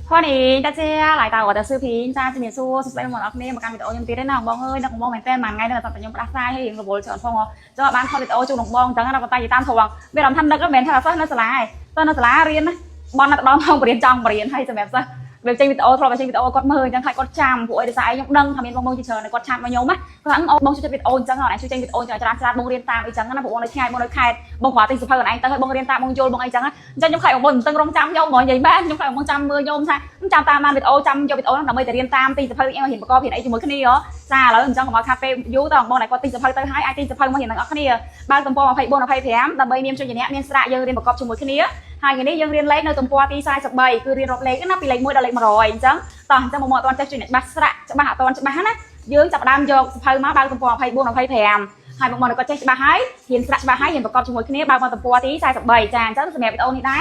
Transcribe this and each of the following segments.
欢迎大家来到我的视频ចាជំរាបសួរសួស្តីបងប្អូនគ្នាមកកាន់វីដេអូខ្ញុំទៀតទេណាបងអើយនឹកបងមែនតើមួយថ្ងៃនេះតែខ្ញុំផ្ដាសាយហើយរៀងរវល់ច្រើនផងចង់បានថតវីដេអូជូនបងអញ្ចឹងណាប៉ុន្តែនិយាយតាមត្រង់មានអារម្មណ៍ថានឹកមិនមែនថាសិស្សនៅសាលាឯងសិស្សនៅសាលារៀនណាបនដល់ម៉ោងបរៀនចង់បរៀនហើយសម្រាប់សិស្សវាចេញវីដេអូធ្លាប់តែចេញវីដេអូគាត់មើលអញ្ចឹងខ្លាចគាត់ចាំព្រោះអីដោយសារឯងខ្ញុំដឹងថាមានបងបងជាច្រើនគាត់ chat មកខ្ញុំណាគាត់ថាអូបងជួយចេញវីដេអូអញ្ចឹងអត់ជួយចេញវីដេអូច្រើនច្រើនច្រើនបងរៀនតាមអីចឹងណាព្រោះបងនៅឆ្ងាយបងនៅខេត្តបងគ្រាន់ទិញសៀវភៅខ្លួនឯងទៅហើយបងរៀនតាមបងយល់បងអីចឹងអញ្ចឹងខ្ញុំខ្លាចបងបងមិនទឹងរង់ចាំខ្ញុំហ្មងនិយាយមែនខ្ញុំខ្លាចបងចាំមើលខ្ញុំថាចាំតាមបានវីដេអូចាំយកវីដេអូហ្នឹងដើម្បីតែរៀនតាមទិញសៀវភៅអីមករៀនប្រកបរៀនអីជាមួយគ្នាហ៎ចាឥឡូវអញ្ចឹងកុំឲ្យខាតពេលយូរតើបងដែលគាត់ទិញសៀវភៅទៅហើយអាចទិញសៀវភៅមករៀនទាំងអស់គ្នាបើកទំព័រ24 25ដើម្បីមានជួយអ្នកមានស្រាក់យើងរៀនប្រកបជាមួយគ្នាហើយថ្ងៃនេះយើងរៀនលេខនៅទំព័រទី43គឺរៀនរាប់លេខណាពីលេខ1ដល់លេខ100អញ្ចឹងតោះអញ្ចឹងមកមកអត់ទាន់ចេះជួយអ្នកច្បាស់ស្រាក់ច្បាស់អត់ទាន់ច្បាស់ណាយើងចាប់ផ្ដើមយកសៀវភៅមកបើកទំព័រ24 25ហើយបងមកគាត់ចេះច្បាស់ហើយរៀនស្រាក់ច្បាស់ហើយរៀនប្រកបជាមួយគ្នាបើកមកទំព័រទី43ចាអញ្ចឹងសម្រាប់វីដេអូនេះដែ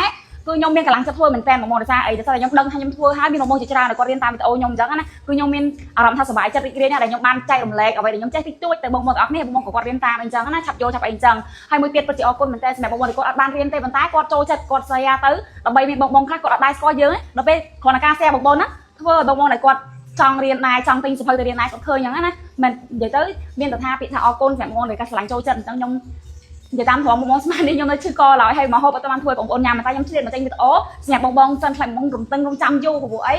រគឺខ្ញុំមានកម្លាំងចិត្តធ្វើមែនតើមកមកដោយសារអីដោយសារតែខ្ញុំដឹងថាខ្ញុំធ្វើហើយមានបងប្អូនជាច្រើនដែលគាត់រៀនតាមវីដេអូខ្ញុំអញ្ចឹងណាគឺខ្ញុំមានអារម្មណ៍ថាសប្បាយចិត្តរីករាយណាស់ដែលខ្ញុំបានចែករំលែកអ្វីដែលខ្ញុំចេះតិចតួចទៅបងប្អូនទាំងអស់គ្នាបងប្អូនក៏គាត់រៀនតាមអញ្ចឹងណាឆាប់យល់ឆាប់អីអញ្ចឹងហើយមួយទៀតពិតជាអរគុណមែនតើសម្រាប់បងប្អូនដែលគាត់អត់បានរៀនទេប៉ុន្តែគាត់ចូលចិត្តគាត់ share ទៅដើម្បីមានបងប្អូនខ្លះគាត់អត់ដែរស្គាល់យើងដល់ពេលគ្រាន់តែការ share បងប្អូនណាធ្វើឲ្យបងប្អូនដែលគាត់ចង់រៀនដែរចង់ទិញសៀវភៅទៅរៀនដែរគាត់ឃើញអញ្ចឹងណាមិននិយាយទៅមានតែថាពាក្យថាអរគុណសម្រាប់បងប្អូនដែលគាត់ស្រឡាញ់ចូលចិត្តអញ្ចឹងខ្ញុំនិយាយតាមត្រង់បងប្អូនស្មាននេះខ្ញុំនៅឈឺកឡើយហើយមកហូបអត់បានធ្វើឲ្យបងប្អូនញ៉ាំតែខ្ញុំឆ្លៀតមកចេញវីដេអូសម្រាប់បងបងសិនខ្លាចបងរំតឹងរំចាំយូរព្រោះអី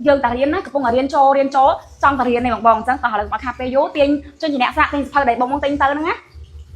យើងតែរៀនណាកំពុងតែរៀនចូលរៀនចូលចង់តែរៀននេះបងបងអញ្ចឹងតោះឥឡូវមកខាតពេលយូរទាញជនជាអ្នកស្រាក់ទិញសៀវភៅដែលបងបងទិញទៅហ្នឹងណា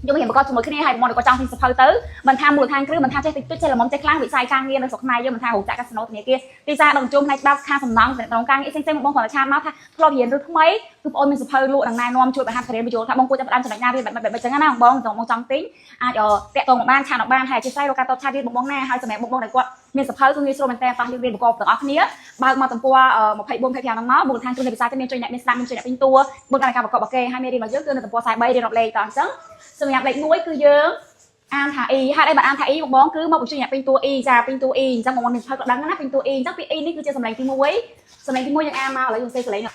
យើងរៀនប្រកបជាមួយគ្នាហើយបងក៏ចង់ទិញសៀវភៅទៅមិនថាមូលដ្ឋានគ្រឹះមិនថាចេះតិចតួចចេះល្មមចេះខ្លាំងវិស័យការងារនៅស្រុកខ្មែរយើងមិនថារោងចក្រកាស៊ីណូធនាគារទីផ្សារដឹកជញ្ជូនផ្នែកច្បាប់ខាងសំណង់ក្នុងការងារផ្សេងៗបងគ្រាន់តែ chat មកថាធ្លាប់រៀនឬថ្មីគឺបងអូនមានសៀវភៅលក់នឹងណែនាំជួយបង្ហាត់រៀនបញ្យល់ថាបងគួរចាប់ផ្ដើមចំណុចណារៀនបែបបែបបែបចឹងណាបងបងបងចង់ទិញអាចតាក់ទងមកបាន chat មកបានហើយអធិស្ឋានរកការតប chat រៀនបងបងណាហើយសម្រាប់បងបងដែលគាត់មានសៀវភៅគឺងាយស្រួលមែនតើតោះយើងរៀនប្រកបទាំងអស់គ្នាបើកមកទំព័រ24 25ហ្នឹងមកមូលដ្ឋានគ្រឹះនៃភាសាចិនមានជួយអ្នកមានស្ដាប់មានជួយអ្នកពេញតួបនការប្រកបរបស់គេហើយមេរៀនរបស់យើងគឺនៅទំព័រ43រៀនរាប់លេខតោះអញ្ចឹងសម្រាប់លេខ1គឺយើងអានថា e ហេតុអីបើអានថា e បងបងគឺមកបញ្ជួយអ្នកពេញតួ e ចាពេញតួ e អញ្ចឹងបងបងមានសៀវភៅក៏ដឹងណាពេញតួ e អញ្ចឹងពី e នេះគឺជាសម្លេងទី1សម្លេងទី1យើងអានមកឥឡូវយើងសេសម្លេងច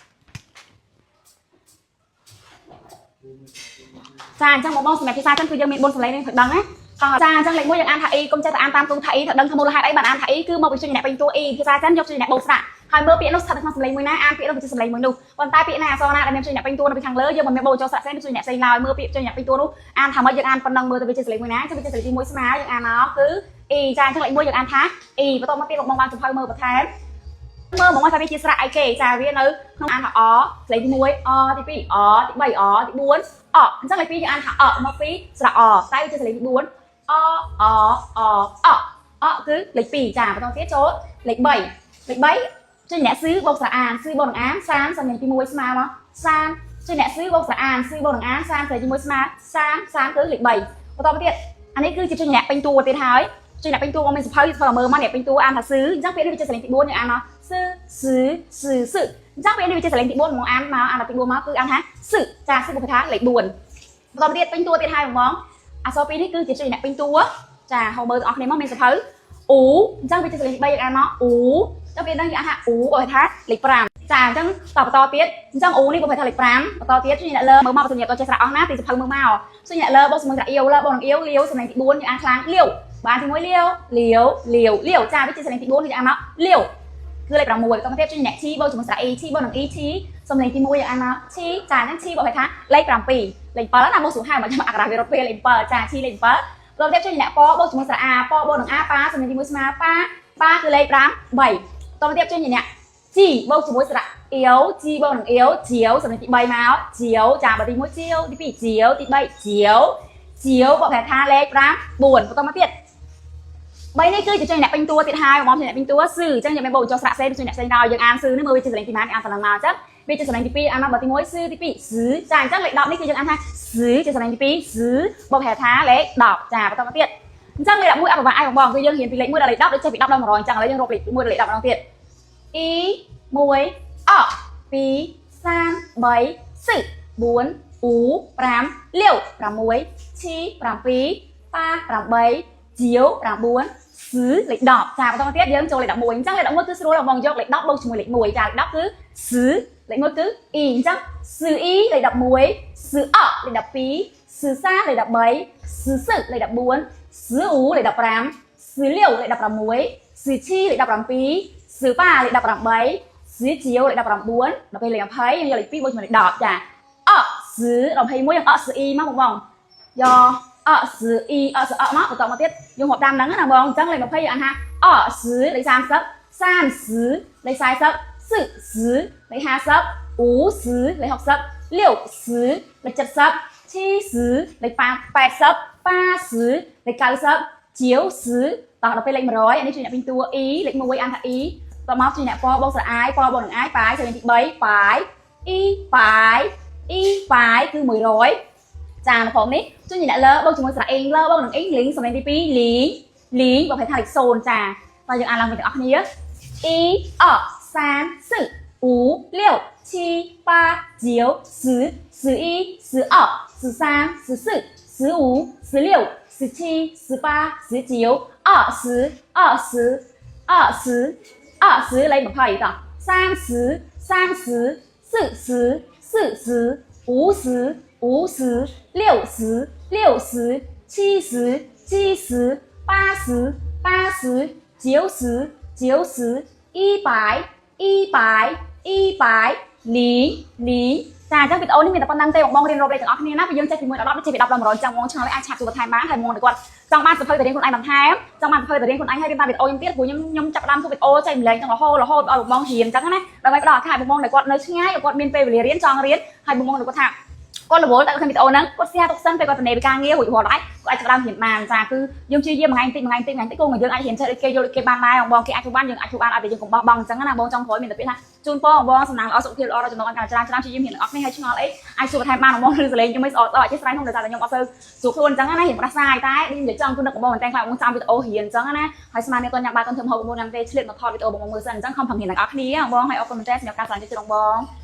ាអញ្ចឹងបងបងសម្រាប់ភាសាចិនគឺយើងមាន4សម្លេងនេះត្រូវដឹងណាតោះចាអញ្ចឹងលេខ1យើងអានថា e កុំចេះតែអានតាមទូថា e ត្រូវដឹងថាមូលហេតុអីបានអានថា e គឺមកពីជួយអ្នកពេញតួ e ភាសាចិនយកជួយអ្នកបូកស្រៈហើយមើលពាក្យនោះស្ថិតនៅក្នុងសម្លេងមួយណាអានពាក្យនោះវាជាសម្លេងមួយនោះប៉ុន្តែពាក្យណាអក្សរណាដែលមានជួយអ្នកពេញតួនៅពីខាងលើយើងមិនមានបូកចូលស្រៈផ្សេងជួយអ្នកផ្សេងឡើយមើលពាក្យជួយអ្នកពេញតួនោះអានថាម៉េចយើងអានប៉ុណ្ណឹងមើលទៅវាជាសម្លេងមួយណាចឹងវាជាសម្លេងទី1ស្មើយើងអានមកគឺ e ចាអញ្ចឹងលេខ1យើងអានថា e បន្ទាប់មកទៀតបងបងបានសៀវភៅមើលបន្ថែមមើលមកថាវាជាស្រៈអីគេចាវានៅក្នុងអានថាអសម្លេងទី1អទី2អទី3អទី4អអញ្ចឹងលេខ2យើងអានថាអមកពីស្រៈអតែវាជាសម្លេងទី4អអអអអគឺលេខ2ចាបន្តទៀតចូលលេខ3លេខ3ជួយអ្នកស៊ឺបូកស្រៈអានស៊ឺបូកនឹងអានសានសម្លេងទី1ស្មើមកសានជួយអ្នកស៊ឺបូកស្រៈអានស៊ឺបូកនឹងអានសានសម្លេងទី1ស្មើសានសានគឺលេខ3បន្តមកទៀតអានេះគឺជាជួយអ្នកពេញតួទៀតហើយជួយអ្នកពេញតួមកមានសភៅធ្វើឲ្យមើលមកអ្នកពេញតួអានថាស៊ឺអញ្ចឹងពាក្យនេះវាជាសម្លេងទី4យើងអានមកស៊ឺស៊ឺស៊ឺស៊ឺអញ្ចឹងពាក្យនេះវាជាសម្លេងទី4មកអានមកអានទី4មកគឺអានថាស៊ឺចាស៊ឺបុព្វថាលេខ4បន្តមកទៀតពេញតួទៀតហើយបងអក្សរពីរនេះគឺជាជួយអ្នកពេញតួចាហៅមើលទាំងអស់គ្នាមកមានសភៅអ៊ូអញ្ចឹងវាជាសម្លេងទី3យើងអានមកអ៊ូដល់ពេលហ្នឹងយើងអានថាអ៊ូបើថាលេខ5ចាអញ្ចឹងតបន្តទៀតអញ្ចឹងអ៊ូនេះបើថាលេខ5បន្តទៀតជួយអ្នកលើមើលមកបើសម្រាប់តចេះស្រៈអស់ណាទីសភៅមើលមកជួយអ្នកលើបូកជាមួយស្រៈអៀវលើបូកនឹងអៀវលាវសម្លេងទី4យើងអានខ្លាំងលាវបានទី1លាវលាវលាវលាវចាវាជាសម្លេងទី4យើងអានមកលាវគឺលេខ6បន្តទៀតជួយអ្នកឈីបូកជាមួយស្រៈអ៊ីឈីបូកនឹងអ៊ីឈីសម្លេងទី1យើងអានមកឈីចាអញ្ចឹងឈីបូកថាលេខ7លេខ7ណាមកស្រួលហើយមកចាំអក្សរវារត់ពេលលេខ7ចាឈីលេខ7បន្តទៀតជួយអ្នកប៉បូកជាមួយស្រៈអាប៉បូកនឹងអាប៉ាសម្លេងទី1ស្មើប៉ាប៉ាគឺលេខ5 3បន្តទៀតជួយអ្នកជីបូកជាមួយស្រៈអៀវជីបូកនឹងអៀវជាវសម្លេងទី3មកជាវចាបើទី1ជាវទី2ជាវទី3ជាវជាវបកប្រែថាលេខ5 4បន្តមកទៀត3នេះគឺជាជួយអ្នកពេញតួទៀតហើយបងប្អូនអ្នកពេញតួស៊ឺអញ្ចឹងយើងមានបូកចុះស្រៈផ្សេងជួយអ្នកផ្សេងដល់យើងអានស៊ឺនេះមើលវាជាសម្លេងទីម៉ានអានប៉ុណ្ណឹងមកអញ្ចឹងវាជាសម្លេងទី2អានមកបើទី1ស៊ឺទី2ស៊ឺចាអញ្ចឹងលេខ10នេះគឺយើងអានថាស៊ឺជាសម្លេងទី2ស៊ឺបកប្រែថាលេខ10ចាបន្តមកទៀតអញ្ចឹងលេខ11អត់ប្រហែលបងបងគឺយើងរៀនពីលេខ1ដល់លេខ10ដូចចេះពី10ដល់100អញ្ចឹងឥឡូវយើងរាប់លេខ1ដល់លេខ10ម្ដងទៀត 2 1អ2 3 3 4 4 5 6 7 8 9 10លេខ10ចាបន្តមកទៀតយើងចូលលេខ11អញ្ចឹងលេខ11គឺស្រួលបងយកលេខ10បូកជាមួយលេខ1ចាលេខ10គឺ10លេខ1គឺ e អញ្ចឹង10 e លេខ11 10អលេខ12 10 3លេខ13 10 4លេខ14 15លេខ16លេខ16 17លេខ17十八 លេខ18 十九 លេខ19ដល់ពេលលេខ20យើងយកលេខ2បូកជាមួយលេខ10ចាអ十21យើងអ十一មកបងបងយកអ十一អ十អមកបន្តមកទៀតយើងរាប់តាមហ្នឹងណាបងអញ្ចឹងលេខ20យើងអានថាអ十លេខ30 三十លេខ40四十លេខ50五十លេខ60六十លេខ70七十លេខ80八十លេខ90九十តោះដល់ពេលលេខ100អានេះជួយអ្នកពេញតួ E លេខ1អានថា E តមកជួយអ្នកពបូកស្រអាយពបូកនឹងអាយប៉ាយចូលលេខទី3ប៉ាយ E ប៉ាយ E ប៉ាយគឺ100ចានៅផងនេះជួយអ្នកលើបូកជាមួយស្រៈអេងលើបូកនឹងអេងលីងសំឡេងទី2លីងលីងបើប្រែថាលេខ0ចាតើយើងអានឡើងវិញទាំងអស់គ្នា一二三四五六七八九十十一十二十三十四十五十六十七十八十九二十二十二十二十លេខ20តោះ三十三十四十四十五十五十六十六十七十七十八十八十九十九十一百一百一百零零ចាអញ្ចឹងវីដេអូនេះមានតែប៉ុណ្្នឹងទេបងបងរៀនរាប់លេខទាំងអស់គ្នាណាព្រោះយើងចេះពី1ដល់10ចេះពី10ដល់100ចឹងបងឆ្ងល់អាច chat សួរបន្ថែមបានហើយបងគាត់ចង់បានសភៅទៅរៀនខ្លួនឯងបន្ថែមចង់បានសភៅទៅរៀនខ្លួនឯងហើយរៀនតាមវីដេអូខ្ញុំទៀតព្រោះខ្ញុំខ្ញុំចាប់ផ្ដើមធ្វើវីដេអូចែកម្លែកទាំងរហូតរហូតឲ្យបងបងរៀនអញ្ចឹងណាដើម្បីផ្ដល់ឱកាសឲ្យបងបងដែលគាត់នៅឆ្ងាយគាត់មានពេលវេលារៀនចង់រៀនហើយបងបងគាត់ថាគាត់រវល់តែឃើញវីដេអូហ្នឹងគាត់ share ទុកសិនពេលគាត់ទៅនេពីការងាររួចរាល់ហើយគាត់អាចចាប់ផ្ដើមរៀនបានចាគឺយើងព្យាយាមមួយថ្ងៃតិចមួយថ្ងៃតិចមួយថ្ងៃតិចគង់យើងអាចរៀនចេះដូចគេយល់ដូចគេបានដែរបងបងគេអាចធ្វើបានយើងអាចធ្វើបានឲ្យតែយើងកុំបោះបង់អញ្ចឹងណាបងចង់ក្រោយមានតែពាក្យថាជូនពរបងបងសំណាងល្អសុខភាពល្អដល់ចំណងអង្ការច្រើនច្រើនព្យាយាមរៀនទាំងអស់គ្នាហើយឆ្ងល់អីអាចសួរបន្ថែមបានបងឬសលេងខ្ញុំមិនស្អកស្អកអធិស្ឋានក្នុងដោយសារតែខ្ញុំអត់សូវស្រួលខ្លួនអញ្ចឹងណារៀនផ្ដាសាយតែខ្ញុំនិយាយចង់គឺនឹកបងមែនតែខ្លាចបងចាំវីដេអូរៀនអញ្ចឹងណាហើយស្មាននេះគាត់ញ៉ាំបាយគាត់ធ្វើម្ហូបបងញ៉ាំទេឆ្លៀតមកថតវីដេអូបងមើលសិនអញ្ចឹងខំប្រឹងរៀនទាំងអស់គ្នាបងហើយអរគុណមែនទែនសម្រាប់ការស្រឡាញ់ចិត្តបងបង។